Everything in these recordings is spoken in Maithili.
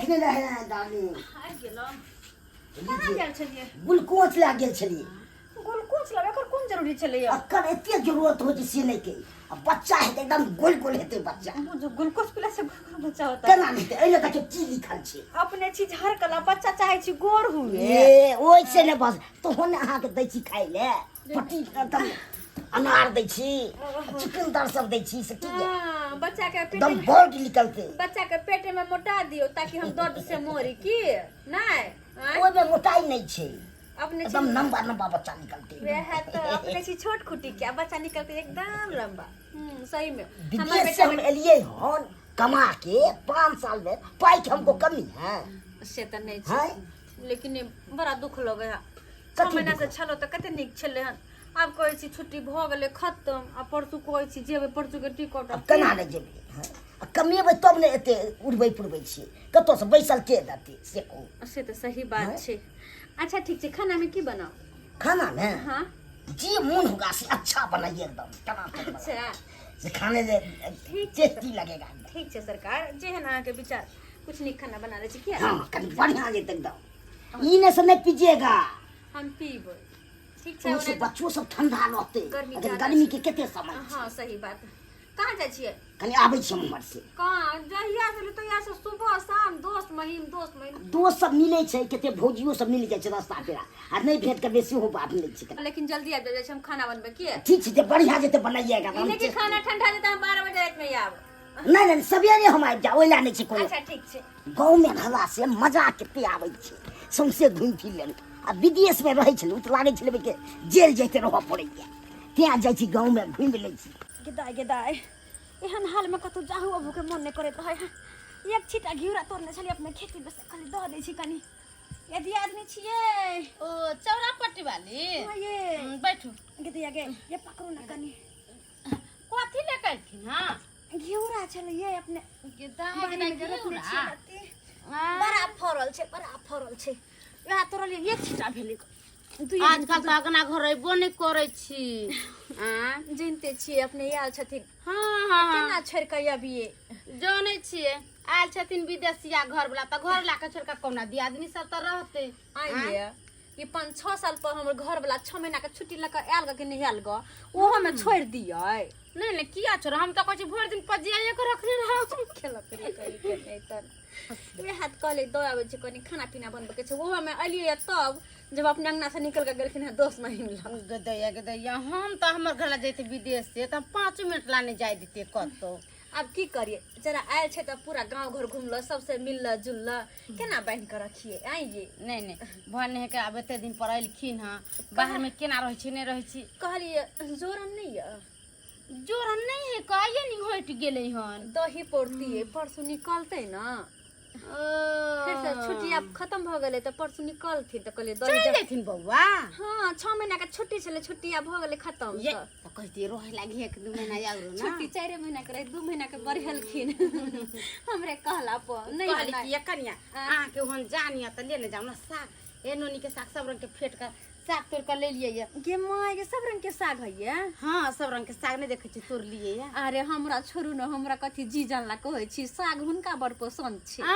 एखने रहे हैं डार्लिंग। आबि गेलहुँ? कहाँ गेल छलियै? ग्लूकोज लए गेल छलियै। ग्लूकोज लाबे एकर कोन जरूरी छलैया? अकर एते जरूरत होइ छै से नहि कही। आ बच्चा हेतै एकदम गोल गोल हेतै बच्चा। बुझू ग्लूकोज पीला से गोल गोल बच्चा होता। केना नहि हेतै? एहि लए देखियौ की लिखल छै। अपने छी झरकल आ बच्चा चाहै छी गोर हुए। ए ओहिसँ नहि बस तोहन अहाँके दै छी खाइ लए पट्टी एकदम अनार दै छी चुकंदर सब दै छी से की ये? हाँ, बच्चा के पेट एकदम बॉड निकलते। बच्चा के पेट में मोटा दियो ताकि हम दर्द से मरी की नहीं? आँय? ओहिमे मोटाइ नहि छै। अपने एकदम लंबा लंबा बच्चा निकलते। वएह तो अपने छी छोट खुटी के आ बच्चा निकलते एकदम लंबा। सही में हमर विदेश से बेटा हम एलिए हन कमा के 5 साल में पाई के हमको कमी है। से तो नहीं छै। हैं? लेकिन बड़ा दुख लगे है। 6 कथी महीना से दुख? छलो तऽ कते नीक छलै हन। आब कहै छी छुट्टी भऽ गेलै खत्म आ परसू कहै छी जेबै परसू के टिकट। आब केना नहि जेबै? हैं? आ कमेबै तब ने एते उड़बै पुड़बै छियै। कतऽसँ बैसल के देतै से कहू। से तऽ सही बात हैं? छै। अच्छा ठीक छै, खाना में की बनाउ? खाना में? हाँ। जे मोन होगा से अच्छा बनाइए एकदम टमाटर बना। अच्छा। से खाने ले ठीक छै। टेस्टी लगेगा एकदम। ठीक छै सरकार, जेहन अहाँके विचार कुछ नीक खाना बना लै छी किया? हाँ, कनि बढ़िया जेतै एकदम। ई ने से नहि पीजिएगा। हम पीबै। ठीक छै। ओहिसँ ओना बच्चो सब ठंडा रहतै। गर्मी अखन ज्यादा गर्मी छै। के कते समय छै। हाँ सही बात। कहाँ जाइ छियै? कनि आबै छी हम उम्हर से। कहाँ? जहिया से तहिया से सुबह शाम दोस्त महिम दोस्त महिम। दोस्त सब मिलै छै, कते भौजियो सब मिल जाइ छै रास्ता पेरा आ नहि भेंट करबै सेहो बात नहि छै। लेकिन जल्दी आबि जाइ छै, हम खाना बनबै की? ठीक छै, जे बढ़िया जेतै बनाइएगा। ई नहि कि खाना ठंडा जेतै हम 12 बजे राति में आब। नहि नहि, सवेरे हम आबि जाउ, ओहि लए नहि छै कोनो। अच्छा ठीक छै। गाँवमे रहला से मजा कते आबै छै, सौंसे घुमि फिर लेलहुँ। आ विदेशमे रहै छलहुँ तऽ लागै छलै कि जेल जाइते रहऽ पड़ैए, तेँ जाइ छी गाँवमे घुमि लै छी। गेदाय गेदाय, एहन हालमे कतहु जाहू अबूके मन नहि करैत रहै है। एक छीटा घिउरा तोड़ने छलियै अपने खेतीमे से, कहलियै दऽ दै छी कनि। यदि आदमी छियै। ओ चौरा पट्टी वाली? हाँ, ये। बैठू। गेदैया गे, ये पकड़ू ना कनि। कथी ले कलखिन हँ? घिउरा छलै अपने गेदाय बाड़ी में गेदाय जे रोपने घिउरा? छियै लत्ती। बड़ा फड़ल छै, बड़ा फड़ल छै। वएह तोड़लियै, एक छीटा भेलै। दुइये दिन। आजकल तऽ अगना घर अयबो नहि करै छी। आँ? जनिते छियै अपने आयल छथिन। हाँ, हाँ, हाँ। केना छोड़ि कऽ अबियै? जनै छियै आयल छथिन विदेशिया घर वाला तऽ घर ला कऽ छोड़ि कऽ कोना दियादनी सब तऽ रहतै। आइये ई 5-6 साल पर हमर घर वाला 6 महीना के छुट्टी लऽ कऽ आयल ग कि नहि आयल ग, ओहो में छोड़ि दियै? नहि नहि, किया छोड़, हम तऽ कहै छी भरि दिन पजियाइए कऽ रखने रहब। खेलक रे कहि के नहि तऽ वएह हाथ कहले दऽ आबै छै कनि खाना पीना बनबै के छै। ओहो में एलियै तब जब अपने अंगना से निकल के गेलखिन हँ दोस्त महिम लग। गदैया गदैया, हम तऽ हमर घर ला जैते विदेश से तऽ हम 5 मिनट ला नहि जाय दितियै कतौ। आब की करियै, जरा आयल छै तऽ पूरा गाँव घर घुमल, सबसे मिलल जुलल, केना बान्हि कऽ रखियै आइये? नहि नहि, भने के आब एते दिन पर एलखिन हँ, बाहर में केना रहै छी नहि रहै छी। कहलियै जोरन नहि यऽ? जोरन नहि है, कहिए नहीं हटि गेलै हन। दही पौरतियै, परसू निकलतै ने। ओ। फिर से छुट्टी आब खत्म भऽ गेलै तऽ परसू निकलथिन तऽ कहलियै दही चलि जेथिन बौआ। हाँ, 6 महीना के छुट्टी छलै, छुट्टी आब भऽ गेलै खत्म। ये तऽ तऽ कहतियै रहै लागी 1-2 महीना आरो ना। छुट्टी 4 महीना के रहै, 2 महीना के बढ़ेलखिन हमरे कहला पर। नहि कहली नहि। कि ये कनिया अहाँके ओहन जानिया तऽ लेने जाउ ने साग, ए नोनी के साग सब रंग के फेट कऽ साग तोड़ कऽ ले लिए ये। गे माय गे, सब रंग के साग है ये? हाँ, सब रंग के साग नहीं देखे छी तोड़ लिए ये। अरे हमरा छोड़ू न, हमरा कथी जी जानला कहै छी, साग हुनका बड़ पसंद छै। आ?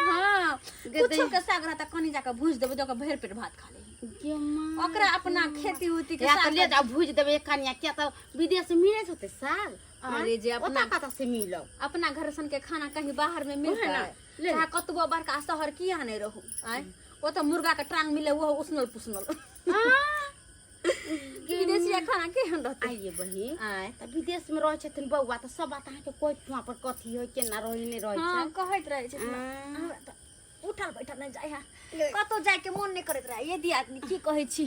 हाँ, गे कुछो दही। के साग रहता कनी जाके भूज देबै तऽ ओकरा भरि पेट भात खा लेही। गे माय। ओकरा अपना खेती उती के या तऽ साग ले जाओ भूज देबै कनिया, किया तऽ विदेश में मिलै छै ओते साग। अरे जे अपना ओतऽ कतऽ से मिलौ? अपना घर सन के खाना कहीं बाहर में मिलतै? ओहे ना, ले। चाहे कतबो बड़का शहर किया नहि रहू, आँय ओतऽ मुर्गा के टांग मिले ओहो उसनल पुसनल। विदेशिया खाना केहन रहतै? आइए बहिन। आँय। तऽ विदेश में रहै छथिन बौआ तऽ सब बात अहाँके कहैत वहाँ पर कथी होइ केना रहै नहि रहै हाँ, छै। कहैत रहै छथिन। आँ। हमरा तऽ उठल बैठल नहि जाइ है, कतौ जाइके मोन नहि करैत रहै। यदि आदमी की कहै छी।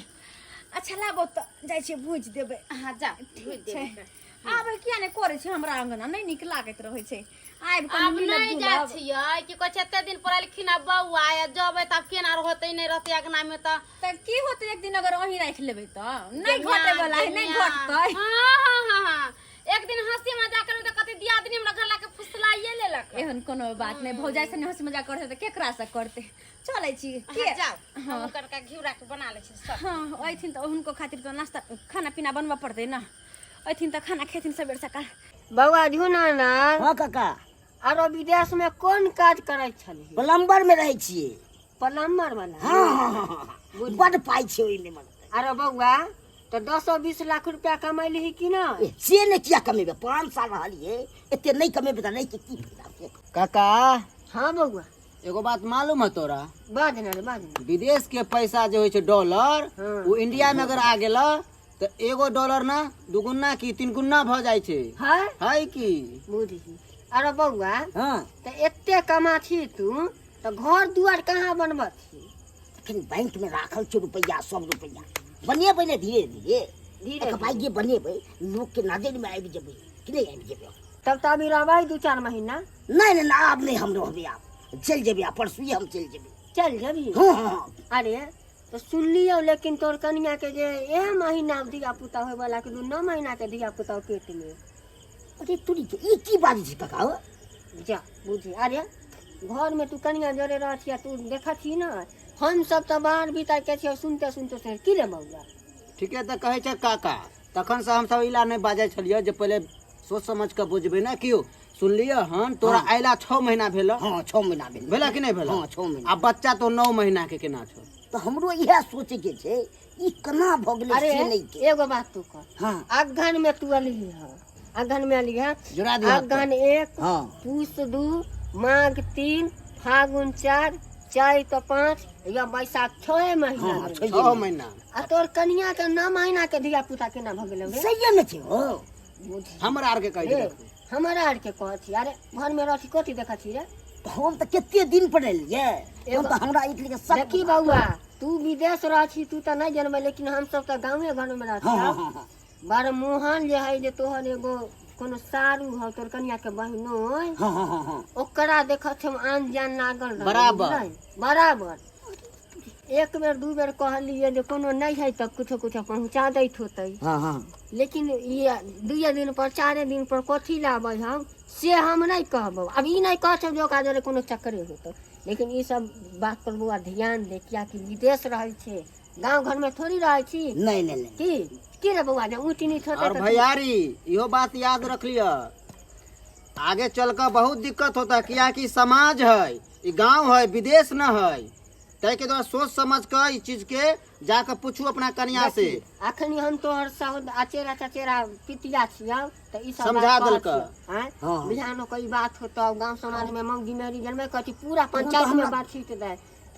अच्छा लाबो तऽ जाइ छियै भूजि देबै। अहाँ जाउ भूजि ठीक छै। देबै। आबै किया नहि करै छै? हमरा अङ्गना नहि नीक लागैत रहै छै। आबि कऽ आब मिलब नहि जाइ जुलब। छियै की कहै छै, एते दिन पर एलखिन आ बौआ आ जबै तऽ आब केना रहतै नहि रहतै अङ्गना मे तऽ। तऽ की होतै एक दिन अगर अहीं राखि लेबै तऽ नहि घटे वाला है, नहि घटतै। हाँ, हाँ, हाँ, हाँ। एक दिन हंसी मजाक करबै तऽ कते दियादनी हमरा घर लाके फुसलाइए लेलक। एहन कोनो बात नहि, भौजाइ से हंसी मजाक करतै तऽ केकरा से करतै? चलै छी के के जाउ, हम करके घिउरा के बना लै छी सब। हाँ, अयथिन तऽ हुनको खातिर तऽ नाश्ता खाना पीना बनबऽ पड़तै ने। अयथिन तऽ खाना खेथिन सबेर सकाल। बौआ झुना ना। हाँ काका। आरो विदेश में कोन काज करै छलही? प्लम्बर में रहै छियै। प्लम्बर वाला? हँ हँ हँ हँ, बड पाइ छै ओहिमे मने। आरो बौआ, तऽ 10-20 लाख रुपया कमैलही कि नहि? ए, से नहि किया कमेबै, 5 साल रहलियै, एते नहि कमेबै तऽ नहि के की फायदा से कहू। काका। हँ बौआ। एगो बात मालूम है तोरा? बाज ने रे, बाज ने। विदेश के पैसा जे होइ छै डॉलर, हाँ। ओ इंडिया में अगर आ गेल तऽ एगो डॉलर ना दुगुना की तीन गुना भऽ जाइ छै। है। है की? बुझी। अरे बौआ, हाँ। तऽ एते कमा छी तू, तऽ घर दुआर कहाँ बनबत छी? अखन बैंक में राखल छै रुपैआ, सब रुपैआ बनेबै ने धीरे धीरे। धीरे। एकर बाद जे बनेबै, लोक के नजर में आबि जेबै कि नहि आबि जेबै? तब तऽ अभी रहबै 2-4 महीना? नहि नहि नहि, आब नहि हम रहबै, आब चलि जेबै, आ परसुए हम चलि जेबै। चल जेबही? हँ हँ हँ। अरे तऽ सुनलियौ, लेकिन तोर कनिया के जे एह महीना धिया पुता होय वाला के 9 महीना के धिया पुता पेट में। अरे तोरी के, ई की बाजै छै काका हो? जा बुझी। अरे घर में तू कनिया जोरे रह छियै, तू देखै छी ने, हम सब तऽ बाहर भीतर के छियै, सुनते सुनते सुनते की रे बौआ? ठीके तऽ कहै छै काका। तखन से हमसब इला नहि बाजै छलियै जे पहिले सोच समझ के बुझबै ने। कियो सुनलियै हन तोरा अयला 6 महीना भेल? हँ, 6 महीना भेल। भेला कि नहि भेला? हँ, 6 महीना। आ बच्चा तो 9 महीना के केना छौ? तऽ हमरो इएह सोचैके छै, ई केना भऽ गेलै। अरे, से नहि के। एगो बात तू कह। हँ। अगहन में तू अली है, अगहन में अली है। जोड़ा दिहऽ। अगहन एक, पूस दू, माघ तीन, फागुन चार, चैत पाँच या बैसाख, 6 महीना हँ। भेलै। छए। 6 महीना। आ तोर कनिया के 9 महीना के धिया पुता केना भऽ गेलै रे? सहिए मे छै हो। हमरा आरके कहै हे, छै। हमरा आरके कहै छी? अरे घर में रहै छी, कथी देखै छी रे? तऽ हम तऽ कते दिन पर एलियै, हम तऽ हमरा एक लेके सब। देखी बौआ, तू विदेश रहै छी, तू तऽ नहि जनबै, लेकिन हमसब तऽ गाँवे घर में रहै हँ हँ छी। हँ हँ बरमोहन जे है, जे तोहर एगो कोनो सारू हौ, तोहर कनिया के बहिनो। हँ हँ हँ हँ ओकरा देखत हम आन जान लागल रहै, बराबर। बुझलै? बराबर एक बेर दू बेर कहलियै जे कोनो नहि है तऽ कुछो कुछो पहुँचा दैत होतै। हँ हँ लेकिन ई दुइये दिन पर, चारे दिन पर कथी लाबै हम, से हम नहि कहबौ। आब ई नहि कहै छौ जे ओकरा जरे कोनो चक्करे होतौ, लेकिन ई सब बात पर बौआ ध्यान दे, कियाकि विदेश रहै छै, गाँव घरमे थोड़ी रहै छी। नहि नहि नहि। की की रे बौआ, जे ऊँच नीच होतै और तऽ भैयारी, इहो बात याद रख लिअ, आगे चल कर बहुत दिक्कत होता है, कियाकि समाज है, ई गांव है, विदेश न है। ताहि के द्वारा सोच समझ कर इस चीज के जाकर पूछू अपना कन्या से। अखनी हम तोहर सौद अचेरा चचेरा पितिया छियौ, तऽ ई सब समझा बात कहै देलकै। छियौ, आँय? हँ। बिहानो के ई बात होतौ, गाँव समाज में मौगी मेरी जनमे कहै छी, पूरा पंचायत में बात छीट दे।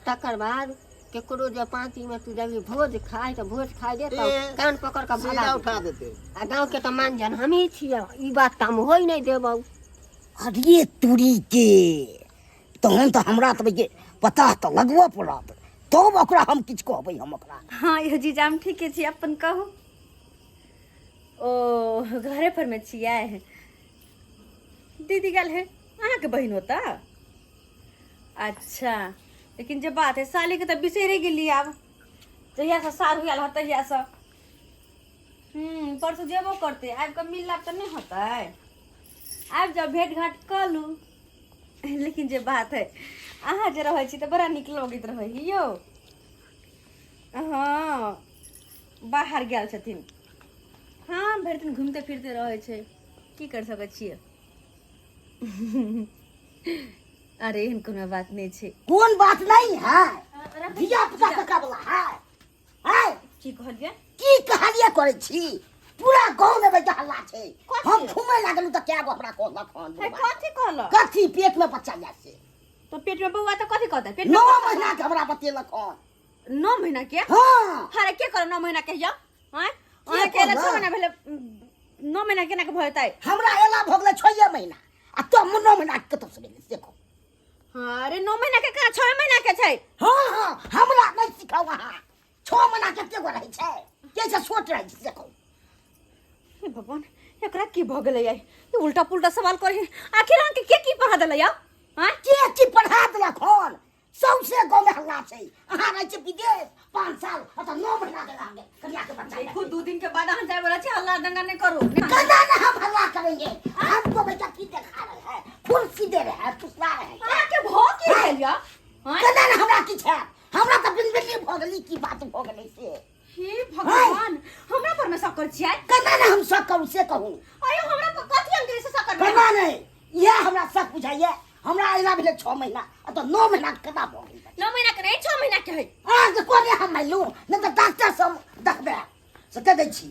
तकर बाद केकरो जे पाँति में तू जबी भोज खाय तऽ भोज खाय दे तऽ ए, कान पकड़ कऽ भगा सीधा देतौ। उठा देते। आ गाँव के तऽ मान जन हमही छियौ, ई बात तऽ हम होइ नहि देबौ। अरे तुरी के, तहन तऽ हमरा तऽ जे पता तऽ लगबऽ पड़त, तब ओकरा हम किछु कहबै हम ओकरा। हँ यौ जीजा, हम ठीके छी, अपन कहू। ओ घरे पर मे छियै? दीदी गेल है अहाँके बहिन होता। अच्छा, लेकिन जे बात है, सालीके तऽ बिसरि गेली आब, जहियासँ सार हुआल हत तहियासँ। परसू जेबो करतै, आबि कऽ मिलला तऽ नहि होतै? आबि जाउ, भेट घाट कऽ लू। लेकिन जे बात है, अहाँ जे रहै छी तऽ बड़ा नीक लगैत रहै है यौ। हँ, बाहर गेल छथिन। हँ, भरि दिन घूमते फिरते रहै छै, की करि सकै छियै? अरे एहन कोनो बात नहि छै। कोन बात नहीं है? धिया पुता कका वाला है है? की कहलियै? की कहलियै करै छी? पूरा गाँव में बैठ हल्ला छै। हम घूमे लागलू तऽ क्या गो हमरा कहलक हन। हे, कथी कहलक? कथी पेट में बच्चा या से। तो पेट में बौआ तऽ कथी कहतै पेट में? 9 महीना के हमरा बतेलक हन। 9 महीना के? हँ। अरे के करो 9 महीना के यौ? आँय, अहाँके एला 6 महीना भेलै, 9 महीना केना के भऽ जेतै? हमरा एला भऽ गेलै 6 महीना, आ तो 9 महीना के कतऽ से भेलै से कहू। हाँ, अरे 9 महीना के कहाँ, 6 महीना के छै। हँ हँ, हमरा नहि सिखाउ अहाँ। 6 महीना कते गो रहै छै, के छै छोट रहै छै, से कहू। हे भगवान, एकरा की भऽ गेलै आइ? ई उल्टा पुल्टा सवाल करै। आखिर अहाँके के की पढ़ा देलै यौ? आँय? के की पढ़ा देलक हन? सौंसे गाँव में हल्ला छै। अहाँ रहै छी विदेश 5 साल, अतऽ 9 महीना के रह गेल कनिया के बच्चा। देखू, 2 दिन के बाद अहाँ जाय वाला छी, हल्ला दंगा नहीं करू। कना ना हम हल्ला करेंगे? हमको बेटा की देखा रहे हैं, कुर्सी दे रहे हैं, फुसला रहे हैं। अहाँके भऽ की भेल यौ? आँय? कना ना हमरा की छै? हमरा तऽ बिलबिली भऽ गेली, की बात भऽ गेलै से। हे भगवान, हमरा पर में शक करै छियै? कना ना हम शक करू, से कहू। अयो, हमरा पर कथी अंग्रेजी से शक करबै? कना नहीं, इएह हमरा शक बुझा। बुझाइए हमरा अहिना भेलै 6 महीना आ तऽ 9 महीना के केना भऽ गेल 9 महीना के नहीं 6 महीना के है अहाँके कोने हम मानलू नहि तऽ डॉक्टर से हम देखबै से कह दै छी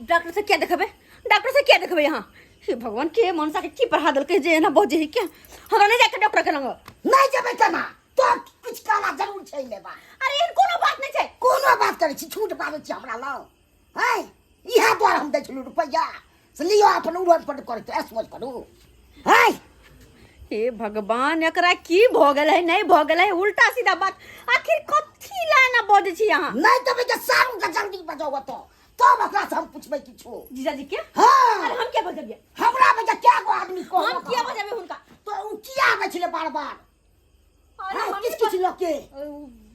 डॉक्टर से क्या देखबै डॉक्टर से क्या देखबै यहाँ हे भगवान के मनसा के की पढ़ा देलकै जे एना बजै है क्या हमरा नहीं जाके डॉक्टर के लग नहि जेबै केना तो किछु काला जरूर छै एहिमे बात अरे एहन कोनो बात नहीं छै कोनो बात करै छी झूठ बाजै छी हमरा लग हैं इएह दुआरे हम दै छलहुँ रुपैआ से लिअ अपन उड़न पर करैत ऐश मौज करू हैं हे भगवान एकरा की भऽ गेल है नहीं भऽ गेल है उल्टा सीधा बात आखिर कथी ला एना बजै छी अहाँ नहि देबै जे सारू के जल्दी बजाउ ओतऽ तब ओकरा से हम पुछबै किछु जीजाजी के हाँ अरे हम क्या बजबियै हमरा में जे कए गो आदमी कहलक हम किया बजबै हुनका तो उ किया आबै छलै बार बार अरे हाँ, हमें किछु किछु लऽ के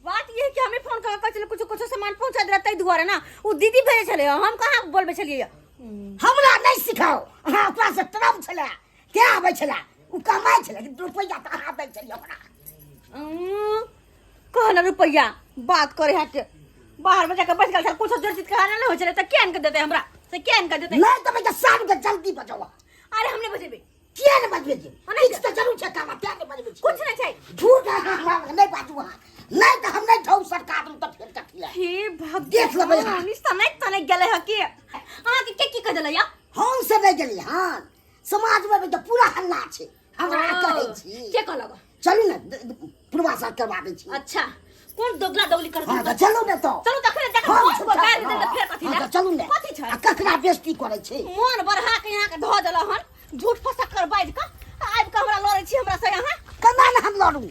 बात ये है कि हमें फोन कर के कुछ कुछ सामान पहुंचा दे ताहि दुआरे ना उ दीदी भेजे छलै हम कहाँ बोलबै छलियै हमरा नहि सिखाओ अहाँ ओकरा से ट्रम छलै के आबै छलै उ कमाइ छलै लेकिन रुपैआ तऽ अहाँ दै छलियै हमरा कहना रुपैआ बात करे है के बाहर में जाके बैठ गेल छल कुछ जोर चीज कहना नहीं होइ छलै तऽ के आनि के देतै हमरा से के आनि के देतै नहि देबै तऽ सारू के जल्दी बजाउ अरे हम नहि बजेबै किया नहि बजबै छी हम नहि किछु तऽ जरूर छै काम किया नहि बजबै छी कुछ नहि छै झूठ अहाँ हमरा लग नहि बाजू अहाँ नहि तऽ हम नहि ढौ सरकार तऽ फेर कथी लए हे भगवान देख लेबै अहाँ। ई समय तने गेलै ह के अहाँ के के की कह देलै या हम से नहि गेली हन समाजमे तऽ पूरा हल्ला छै हमरा कहै छी के कहलक चलू ने पूर्वासा करवा दै छी अच्छा कोन दोगला दोगली कर हाँ तऽ चलू ने तऽ चलू तखन देख हम मोन पर गारि देल तऽ फेर कथी हाँ लए तऽ चलू ने कथी छै आ ककरा बेइज्जती करै छै मोन बढ़ा के यहाँ के धऽ देल हन झूठ फसक कर बाजि कऽ आ आबि कऽ हमरा लड़ै छी हमरा से यहाँ केना ने हम लड़ू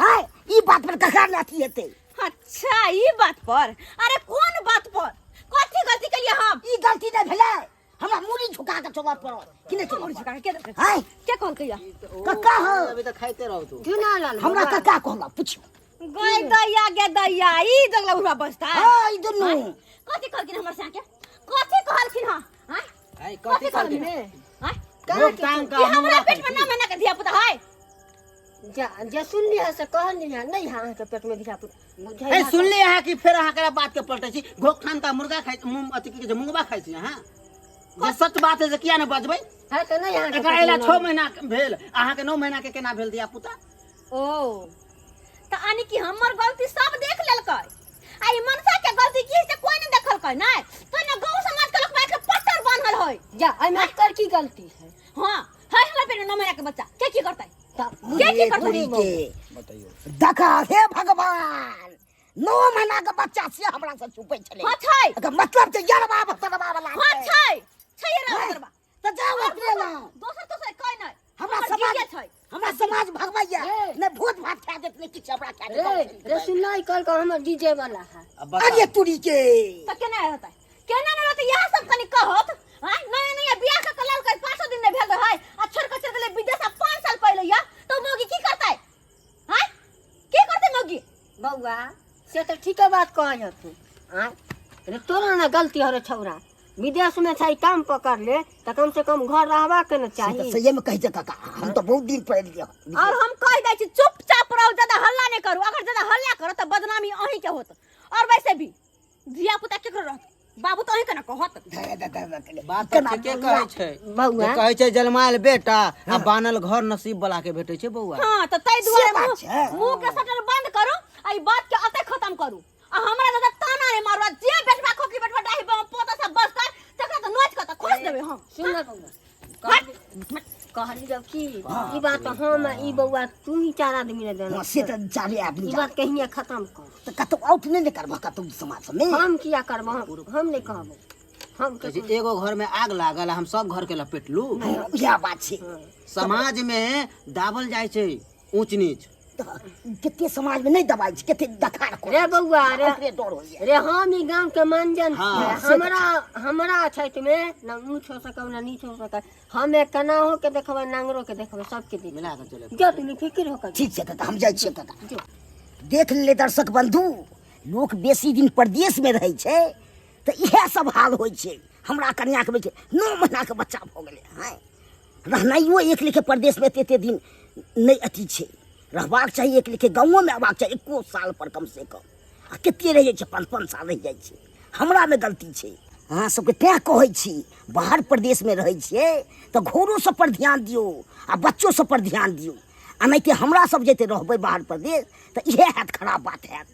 हाय ई बात पर ककरा ने अथी हेतै अच्छा ई बात पर अरे कोन बात पर कथी गलती केलिए हम ई गलती नहि भेलै हमरा मूड़ी झुका के चलऽ पड़ल कि नहि चलऽ मुड़ी झुका के के हाय के कहलकै या कक्का हो अभी तऽ खाइते रहू तू चुना लाल हमरा बौआ। कक्का कहलक पुछियौ गई दैया गे दैया ई जगला उड़ा बजता हाँ ई दुनू कथी कहलखिन हमर से के कथी कहलखिन हां हां आइ कथी कथी कहलखिन कहलखिन हां भोग टांग ई का हमरा मुंगरा पेट में ना महीना के धिया पुता है जा जे सुनली है से कहली है नहीं है अहाँके पेट में धियापुता बुझै ए सुनली अहाँ कि फेर अहाँ एकरा बात के पलटै छी घोकठान का मुर्गा खाइ मुँह अथी की कहै छै मुंगबा खाइ छी अहाँ जे सच बात है से किया ने बजबै है तऽ नहीं अहाँके एकरा पेट अयला में 6 महीना के भेल अहाँके 9 महीना के केना भेल धिया पुता ओ तऽ यानी कि हमर गलती सब देख लेलकै आ ई मनसा के गलती की से कोई नहीं देखलकै नै तो ने गांव समाज के लोक बैठ के पत्थर बान्हल है जा एहिमे एकर की गलती है हां है हमरा पेट में 9 महीना के बच्चा के की करतै के की करतै बुढ़ी के देखा हे भगवान 9 महीना के बच्चा से हमरा से छुपै छलै हां छै एकर मतलब छै यरबा बतरबा वाला हां छै छै रे बतरबा तऽ जाउ अपने लग दोसर दोसर कोई नहीं हमरा हमर समाज जीजे छै हमरा समाज भगवैया ए। ने भोज भात खा देत ने किछु हमरा खा रे देत रे सुनलाई कल का हमर डीजे वाला है अब बताउ। अरे तुरी के तऽ केना रहतै केना नहि रहतै इएह सब कनि कहत आँय नया नया बियाह कऽ के ललकै 5 दिन नहि भेल रहै आ छोड़ि कऽ चलि गेलै विदेश आ 5 साल पहिले या तऽ मौगी की करतै आँय की करतै मौगी बौआ से तऽ ठीके बात कहै हतू आँय रे तोरा ने गलती हरे छौरा विदेश में छै काम पकड़ ले तऽ कम से कम घर रहबाक ने से तऽ चाही सहिए में कहै छै काका हम तऽ बहुत दिन पर एलियै हन। और हम कहि दै छी चुपचाप रहू ज्यादा हल्ला नहि करू अगर ज्यादा हल्ला करू तऽ बदनामी अहीं के होत और वैसे भी धिया पुता केकरो रहत बाबू तऽ अहीं के ने कहत धे, धे, धे, धे, धे। बात तऽ केना ठीके कहै छै बौआ जे कहै छै जलमायल बेटा आ बानल घर नसीब वाला के भेटै छै बौआ हाँ तऽ ताहि दुआरे से बात मुँह छै। मुँह के शटर बंद करू आ ई बात के अतै खत्म करू आ हमरा दादा ताना नहि मारू आ जे बेटबा खोखी बेटबा डाही बम पोता सब बसतै तकरा तऽ नोच कऽ तऽ खोस देबै हम सुन ने बौआ कहली जब की ई बात हम आ ई बौआ तू ही चार आदमी ने देना हाँ, से तऽ चारे आदमी ई बात कहिए खत्म कर तऽ कतौ आउट नहि ने करबह कतौ समाज सबमे हम किया करबो हम नहि कहबो हम कहै छै एगो घर में आग लागल आ हम सब घर के लपेटलू हाँ, इएह बात छै समाज में दाबल जाइ छै ऊंच नीच तऽ कते समाजमे नहि दबाइ छै कते दखार करै रे बौआ रे ओकरे डर होइए रे हम ई गांव के मानजन हाँ, छियै से तऽ हमरा हमरा छथि में न ऊंच हो सकब न नीच हो सकब हम केना हो के देखबै नांगरो के देखबै सबके देखबै मिला के चले जो तू फिक्र होकर ठीक छै काका हम जाइ छियै काका जो देख ले दर्शक बंधु लोक बेसी दिन परदेशमे रहै छै तऽ इएह सब हाल होइ छै हमरा कन्याके बेटी 9 महीनाके बच्चा भऽ गेलै हँ रहनाइयो एक लेखे परदेशमे एते एते दिन नहि अथी छै रहबाक चाही एक लेखे गाँवोमे अयबाक चाही एको साल पर कमसँ कम आ कते रहि जाइ छै 5-5 साल रहि जाइ छै हमरामे गलती छै अहाँ सबके तैँ कहै छी, बाहर प्रदेशमे रहै छियै तऽ घरो सब पर ध्यान दियौ आ बच्चो सब पर ध्यान दियौ, आ नहि तऽ हमरा सब जते रहबै बाहर प्रदेश तऽ इएह हैत, खराब बात हैत।